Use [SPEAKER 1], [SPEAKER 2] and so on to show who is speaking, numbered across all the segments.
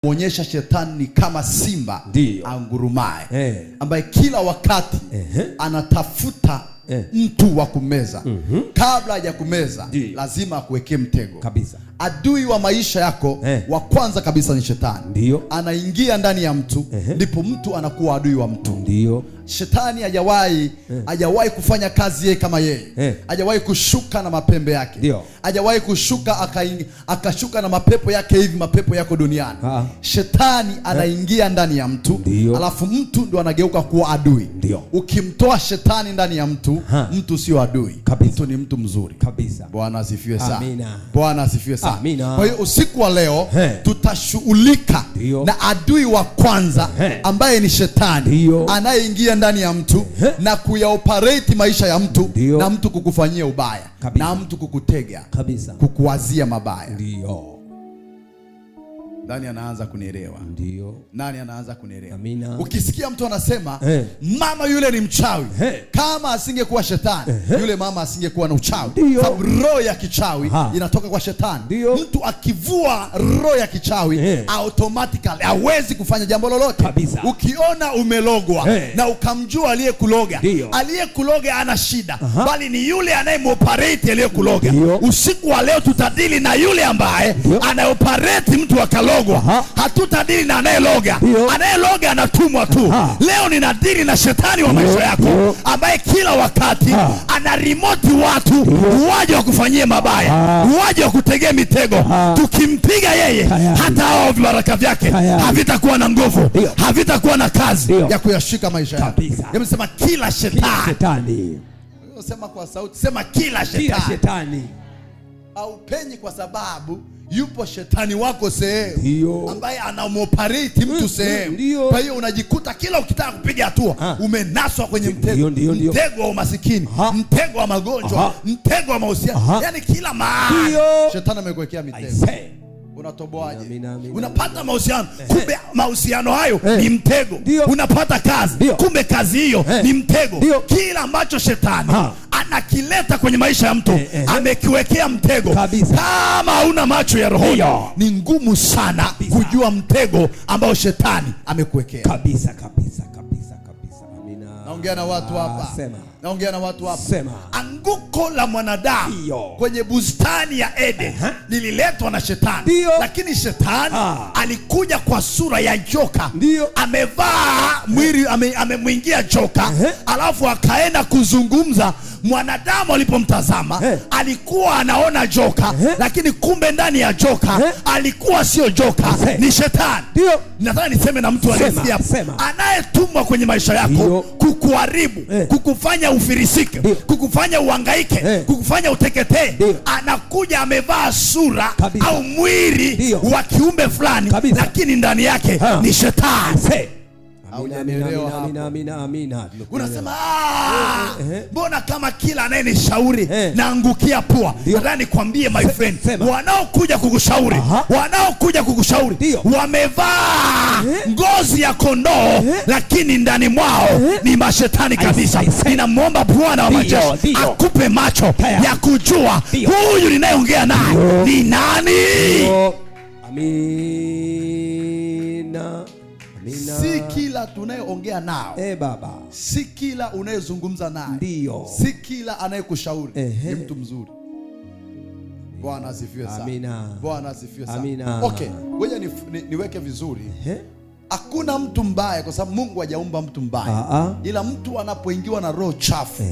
[SPEAKER 1] Mwonyesha shetani ni kama simba angurumaye, ambaye kila wakati anatafuta mtu wa kumeza. Kabla hajakumeza lazima akuwekee mtego
[SPEAKER 2] kabisa.
[SPEAKER 1] Adui wa maisha yako wa kwanza kabisa ni shetani. Anaingia ndani ya mtu, ndipo mtu anakuwa adui wa mtu. Shetani hajawahi kufanya kazi yeye kama yeye, hajawahi kushuka na mapembe yake, hajawahi kushuka akashuka na mapepo yake hivi mapepo yako duniani. Shetani anaingia ndani ya mtu, alafu mtu ndo anageuka kuwa adui. Ukimtoa shetani ndani ya mtu, mtu sio adui
[SPEAKER 2] kabisa.
[SPEAKER 1] Mtu ni mtu mzuri
[SPEAKER 2] kabisa.
[SPEAKER 1] Bwana asifiwe sana.
[SPEAKER 2] Amina.
[SPEAKER 1] Bwana asifiwe sana.
[SPEAKER 2] Amina.
[SPEAKER 1] Kwa hiyo usiku wa leo tutashughulika na adui wa kwanza ambaye ni shetani anayeingia ndani ya mtu na kuyaoperate maisha ya mtu na mtu kukufanyia ubaya
[SPEAKER 2] kabisa,
[SPEAKER 1] na mtu kukutega
[SPEAKER 2] kabisa,
[SPEAKER 1] kukuwazia mabaya.
[SPEAKER 2] Ndio.
[SPEAKER 1] Nani anaanza kunielewa?
[SPEAKER 2] Ndio.
[SPEAKER 1] Nani anaanza kunielewa?
[SPEAKER 2] Amina.
[SPEAKER 1] Ukisikia mtu anasema mama yule ni mchawi, kama asingekuwa shetani yule mama asingekuwa na uchawi. Sababu roho ya kichawi inatoka kwa shetani.
[SPEAKER 2] Ndio.
[SPEAKER 1] Mtu akivua roho ya kichawi automatically hawezi kufanya jambo lolote.
[SPEAKER 2] Kabisa.
[SPEAKER 1] Ukiona umelogwa na ukamjua aliyekuloga, aliyekuloga ana shida, bali ni yule anayemoperate aliyekuloga. Usiku wa leo tutadili na yule ambaye anaoperate mtu akalogwa. Hatutadili na anayeloga. Anayeloga anatumwa tu. Leo ninadili na shetani wa maisha yako ambaye kila wakati ana remote watu waje wakufanyie mabaya, waje wakutegee mitego. Tukimpiga yeye, hata hao vibaraka vyake havitakuwa na nguvu, havitakuwa na kazi ya kuyashika maisha yako. Hebu sema kila shetani. Sema kwa sauti, sema kila shetani.
[SPEAKER 2] Shetani.
[SPEAKER 1] Haupenyi kwa sababu yupo shetani wako sehemu ambaye anamoperate mtu sehemu. Kwa hiyo unajikuta kila ukitaka kupiga hatua umenaswa kwenye mtego. Mtego wa umasikini, mtego wa magonjwa, mtego wa mahusiano. Yaani kila mahali shetani amekuwekea mitego. Unatoboaje? Unapata mahusiano, kumbe mahusiano hayo ni mtego. Unapata kazi, kumbe kazi hiyo ni mtego. Kila ambacho shetani anakileta kwenye maisha ya mtu amekiwekea mtego. Kama hauna macho ya roho, ni ngumu sana kujua mtego ambao shetani amekuwekea.
[SPEAKER 2] Kabisa kabisa kabisa kabisa. Amina.
[SPEAKER 1] Naongea na watu hapa.
[SPEAKER 2] Sema.
[SPEAKER 1] Naongea na watu hapa.
[SPEAKER 2] Sema.
[SPEAKER 1] Anguko la mwanadamu kwenye bustani ya Eden lililetwa na shetani. Lakini shetani alikuja kwa sura ya joka. Amevaa mwili, amemwingia joka, alafu akaenda kuzungumza. Mwanadamu alipomtazama alikuwa anaona joka, lakini kumbe ndani ya joka alikuwa sio joka, ni shetani. Nataka niseme na mtu aliyesikia, anayetumwa kwenye maisha yako kukuharibu, kukufanya ufirisike, kukufanya uhangaike, kukufanya uteketee, anakuja amevaa sura au mwili wa kiumbe fulani, lakini ndani yake ni shetani.
[SPEAKER 2] Amina, amina.
[SPEAKER 1] Unasema mbona kama kila anayenishauri naangukia pua. Nataka nikwambie my friend, wanaokuja kukushauri, wanaokuja kukushauri wamevaa ngozi ya kondoo, lakini ndani mwao ni mashetani kabisa. Ninamwomba Bwana wa majeshi akupe macho ya kujua huyu ninayeongea naye ni nani.
[SPEAKER 2] Amina.
[SPEAKER 1] Si kila tunayeongea nao,
[SPEAKER 2] baba,
[SPEAKER 1] si kila unayezungumza naye,
[SPEAKER 2] ndio,
[SPEAKER 1] si kila anayekushauri ni mtu mzuri. Bwana asifiwe sana.
[SPEAKER 2] Amina.
[SPEAKER 1] Bwana asifiwe sana.
[SPEAKER 2] Amina.
[SPEAKER 1] Okay, ngoja niweke vizuri. Hakuna mtu mbaya kwa sababu Mungu hajaumba mtu mbaya. Ila mtu anapoingiwa na roho chafu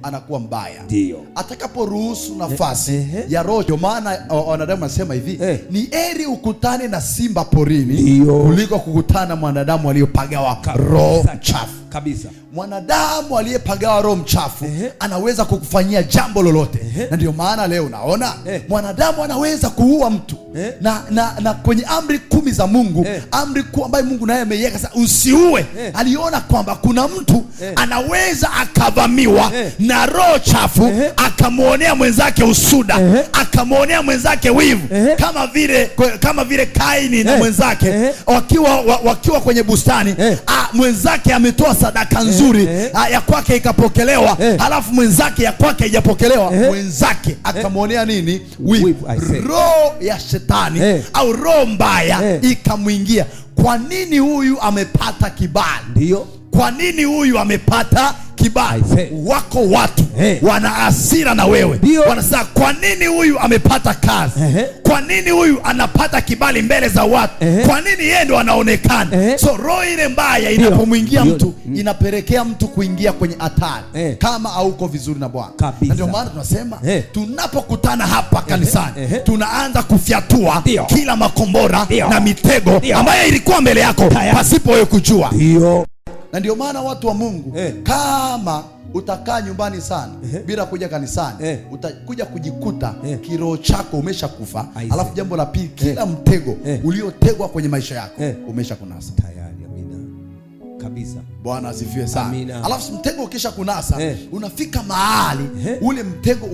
[SPEAKER 1] anakuwa mbaya.
[SPEAKER 2] Ndio.
[SPEAKER 1] Atakaporuhusu nafasi ya roho. Ndio maana wanadamu wanasema hivi, ni heri ukutane na simba porini kuliko kukutana mwanadamu aliyopagawa roho chafu.
[SPEAKER 2] Kabisa.
[SPEAKER 1] Mwanadamu aliyepagawa roho mchafu anaweza kukufanyia jambo lolote. Na ndio maana leo unaona mwanadamu anaweza kuua mtu. Na kwenye amri 10 za Mungu, amri kuu ambayo Mungu naye ameiweka sasa, usiue. Aliona kwamba kuna mtu anaweza akavamiwa na roho chafu, akamuonea mwenzake usuda, akamuonea mwenzake wivu, kama vile Kaini na mwenzake wakiwa kwenye bustani, mwenzake ametoa sadaka nzuri ya kwake ikapokelewa, halafu mwenzake ya kwake haijapokelewa, mwenzake akamwonea nini? Wivu. Roho ya shetani au roho mbaya ikamwingia. Kwa nini huyu amepata kibali?
[SPEAKER 2] Ndio.
[SPEAKER 1] Kwa nini huyu amepata kibali? Wako watu wana hasira na wewe, wanasema kwa nini huyu amepata kazi? Kwa nini huyu anapata kibali mbele za watu? Kwa nini yeye ndo anaonekana? So roho ile mbaya inapomwingia mtu inapelekea mtu kuingia kwenye hatari kama hauko vizuri na Bwana. Na ndio maana tunasema tunapokutana hapa kanisani tunaanza kufyatua kila makombora na mitego ambayo ilikuwa mbele yako pasipo wewe kujua.
[SPEAKER 2] Ndio.
[SPEAKER 1] Na ndio maana watu wa Mungu, kama utakaa nyumbani sana bila kuja kanisani, utakuja kujikuta kiroho chako umeshakufa. Alafu jambo la pili, kila mtego uliotegwa kwenye maisha yako umeshakunasa
[SPEAKER 2] tayari. Amina kabisa.
[SPEAKER 1] Bwana asifiwe sana. Alafu mtego ukisha kunasa, unafika mahali ule mtego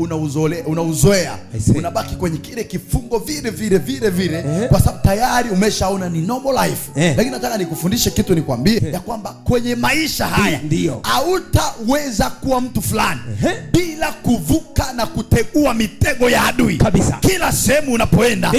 [SPEAKER 1] unauzoea, unabaki kwenye kile kifungo vile vile vile vile, kwa sababu tayari umeshaona ni normal life. Lakini nataka nikufundishe kitu, nikwambie ya kwamba kwenye maisha haya hautaweza kuwa mtu fulani bila kuvuka na kutegua mitego ya adui
[SPEAKER 2] kabisa.
[SPEAKER 1] Kila sehemu unapoenda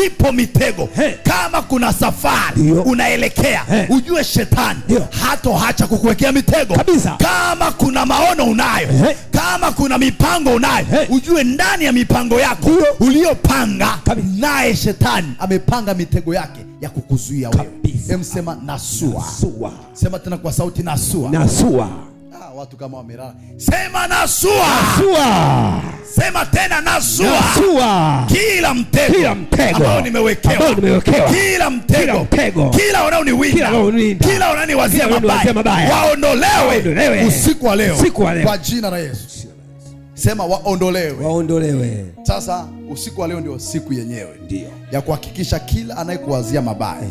[SPEAKER 1] ipo mitego. Kama kuna safari unaelekea, ujue shetani hatoacha kukuwekea mitego
[SPEAKER 2] kabisa.
[SPEAKER 1] Kama kuna maono unayo, kama kuna mipango unayo, ujue ndani ya mipango yako uliyopanga, naye shetani amepanga mitego yake ya kukuzuia wewe. Sema nasua.
[SPEAKER 2] Nasua.
[SPEAKER 1] Sema tena kwa sauti, nasua.
[SPEAKER 2] Nasua.
[SPEAKER 1] Watu kama wamelala. Sema nasua.
[SPEAKER 2] Nasua.
[SPEAKER 1] Sema tena nasua.
[SPEAKER 2] Nasua.
[SPEAKER 1] Kila mtego ambao nimewekewa, kila mtego, kila unaoniwinda, kila unaniwazia mabaya, waondolewe usiku wa leo kwa jina la Yesu. Sema waondolewe.
[SPEAKER 2] Waondolewe.
[SPEAKER 1] Sasa usiku wa leo ndio siku yenyewe
[SPEAKER 2] ndio
[SPEAKER 1] ya kuhakikisha kila anayekuwazia mabaya,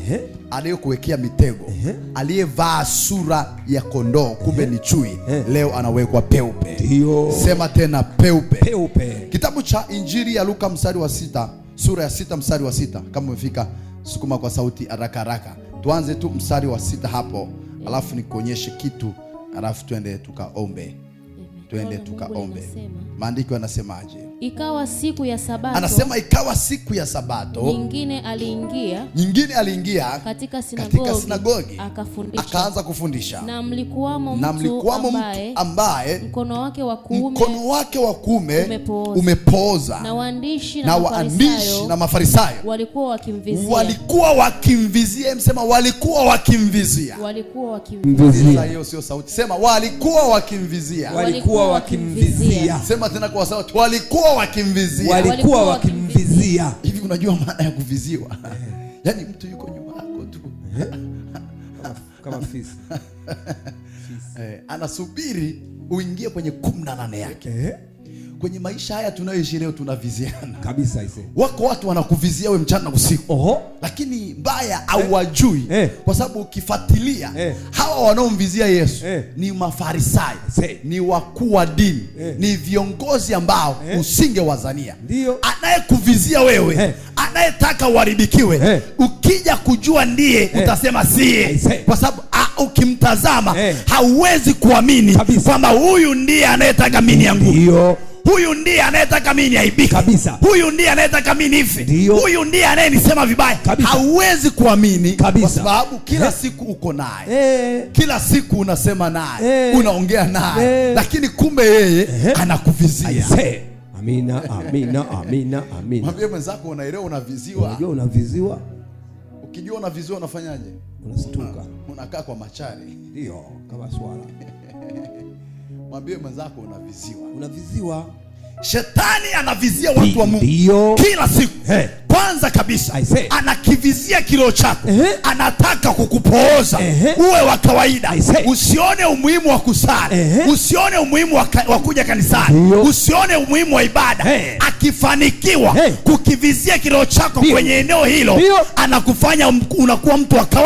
[SPEAKER 1] aliyekuwekea mitego, aliyevaa sura ya kondoo kumbe ni chui, leo anawekwa peupe.
[SPEAKER 2] Ndio.
[SPEAKER 1] Sema tena peupe.
[SPEAKER 2] Peupe.
[SPEAKER 1] Kitabu cha Injili ya Luka mstari wa 6, sura ya 6 mstari wa 6. Kama umefika sukuma kwa sauti haraka haraka. Tuanze tu mstari wa 6 hapo, alafu nikuonyeshe kitu, alafu twende tukaombe. Twende tukaombe. Maandiko yanasemaje?
[SPEAKER 3] Ikawa siku ya Sabato.
[SPEAKER 1] Anasema ikawa siku ya Sabato.
[SPEAKER 3] Nyingine aliingia
[SPEAKER 1] katika sinagogi,
[SPEAKER 3] akafundisha.
[SPEAKER 1] Akaanza kufundisha.
[SPEAKER 3] Na mlikuwamo mtu ambaye mkono wake wa kuume
[SPEAKER 1] umepooza.
[SPEAKER 3] Na waandishi
[SPEAKER 1] na Mafarisayo
[SPEAKER 3] walikuwa wakimvizia.
[SPEAKER 1] Msema walikuwa wakimvizia. Hiyo sio sauti. Sema walikuwa wakimvizia.
[SPEAKER 2] Walikuwa wakimvizia.
[SPEAKER 1] Sema tena kwa sauti, walikuwa wakimvizia.
[SPEAKER 2] Walikuwa wakimvizia.
[SPEAKER 1] Hivi unajua maana ya kuviziwa? Yaani mtu yuko nyuma yako tu.
[SPEAKER 2] Kama fisi.
[SPEAKER 1] Anasubiri uingie kwenye 18 yake. Kwenye maisha haya tunayoishi leo tunaviziana.
[SPEAKER 2] Kabisa ise.
[SPEAKER 1] Wako watu wanakuvizia wewe mchana na usiku.
[SPEAKER 2] Oho.
[SPEAKER 1] Lakini mbaya hawajui kwa sababu ukifuatilia hawa wanaomvizia Yesu ni Mafarisayo, ni wakuu wa dini, ni viongozi ambao usingewazania.
[SPEAKER 2] Ndio.
[SPEAKER 1] Anayekuvizia wewe, anayetaka uharibikiwe, ukija kujua ndiye utasema siye. Kwa sababu ukimtazama hauwezi kuamini kwamba huyu ndiye anayetaka mimi nianguke.
[SPEAKER 2] Ndio.
[SPEAKER 1] Huyu ndiye anayetaka mimi niaibike.
[SPEAKER 2] Kabisa.
[SPEAKER 1] Huyu ndiye anayetaka mimi nife. Huyu ndiye anayenisema vibaya. Hauwezi kuamini kwa sababu kila siku uko naye. Kila siku unasema naye, unaongea naye, lakini kumbe yeye anakuvizia.
[SPEAKER 2] Amina, amina, amina, amina.
[SPEAKER 1] Mwambie mwenzako unaelewa unaviziwa.
[SPEAKER 2] Unajua unaviziwa?
[SPEAKER 1] Ukijua unaviziwa unafanyaje?
[SPEAKER 2] Unastuka.
[SPEAKER 1] Unakaa kwa machari.
[SPEAKER 2] Ndio, kama swala.
[SPEAKER 1] Mwambie mwenzako unaviziwa.
[SPEAKER 2] Unaviziwa.
[SPEAKER 1] Shetani anavizia watu wa Mungu kila siku. Kwanza kabisa anakivizia kiroho chako. Anataka kukupooza uwe wa kawaida. Usione umuhimu wa kusali, usione umuhimu wa kuja kanisani, usione umuhimu wa ibada. Akifanikiwa kukivizia kiroho chako kwenye eneo hilo, anakufanya unakuwa mtu wa kawaida.